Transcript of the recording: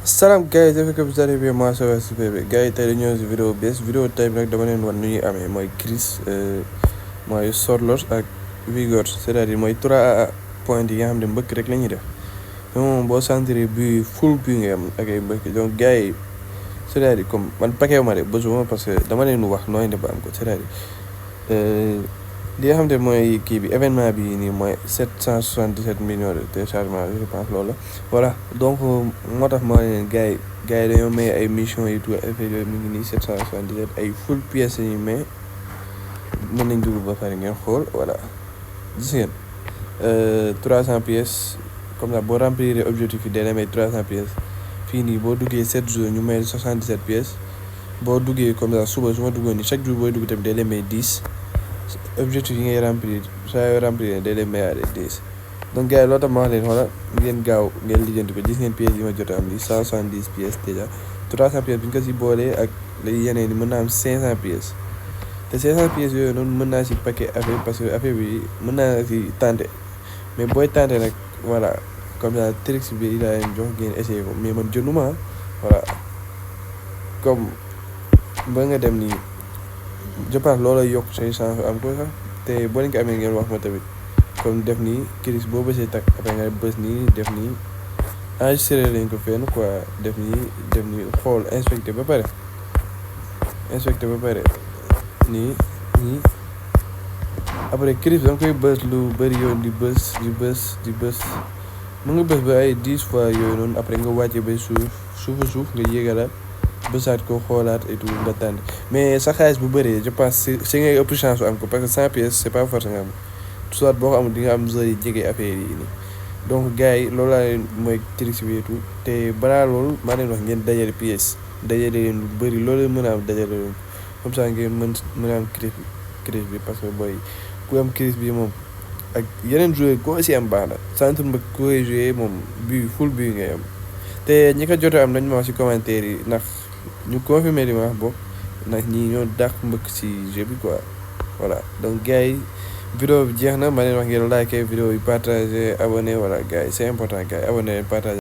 Salam gars yi jafe ko bizarre bi moi ça va super bi gars yi tey dañu ñëw si vidéo bees vidéo tey bi nag dama leen wan nu ñuy amee mooy Chris mooy Sorloth ak Vigor c'est-à-dire mooy 3 points yi nga xam ne mbëkk rek la ñuy def moom boo sentir bi full bi nga am ak ay mbëkk donc gars yi c'est-à-dire comme man paquet ma de bësuma parce que dama leen wax nooy def ba am ko c'est-à-dire li nga xam ne mooy kii bi événement bi nii mooy 777 millions de téléchargements je pense loolu la voilà donc moo tax moo leen gars yi dañoo may ay missions yi tout affaire yooyu mu ngi nii 777 ay full pièces yi mais mën nañ dugg ba pare ngeen xool voilà gis ngeen 300 pièces comme ça boo remplir objectif yi day may 300 pièces fii nii boo duggee 7 jours ñu may 77 pièces boo duggee comme ça suba su ma duggoon ni chaque jour booy dugg tamit day may 10 objectif yi ngay remplir saa yoo remplir day leen mayaale 10 donc gars yi loolu tax ma wax leen xoola ngeen gaaw ngeen lijjanti ko gis ngeen pièces yi ma jot a am li 170 pièces déjà 300 pièces bi ñu ko si boolee ak lay yeneen ni mën naa am 500 pièces te 500 pièces yooyu noonu mën naa si paquet affaire parce que affaire bi mën naa si tenter mais booy tenter nag voilà comme ça tricks bi laa leen jox ngeen essayé ko mais man jënduma voilà comme ba nga dem nii je pense loolay yokk say chance am ko sax te boo leen ko amee ngeen wax ma tamit comme def nii Chris boo bësee takk après nga bës nii def nii enregistré lañ ko fenn quoi def nii xool inspecté ba pare nii après Chris da nga koy bës lu bëri yoon di bës mën nga bës ba ay 10 fois yooyu noonu après nga wàcce ba suuf nga yéegalaat bësaat ko xoolaat et tout nga tànn mais sa xaalis bu bëree je pense si ngay ëpp chance am ko parce que 100 pièces c'est pas forcément nga am soit boo ko amul di nga am zone yi jege affaire yi nii donc gars yi loolu laa leen mooy tricks bi et tout te balaa loolu maa leen wax ngeen dajale pièces dajale leen lu bëri loolu mën a am dajale leen comme ça ngeen mën a am crise bi parce que booy ku am crise bi moom ak yeneen joueur koo si am baax na centre mbëkk ku koy joué moom bii full bii ngay am te ñi ko jotee am nañ ma wax si commentaire yi ndax ñu confirmé li ma wax boobu ndax ñii ñoo dàq mbëkk si jeu bi quoi voilà donc gars yi vidéo bi jeex na ma leen wax ngeen like vidéo yi partager abonné voilà gars yi c'est important gars yi abonné leen partager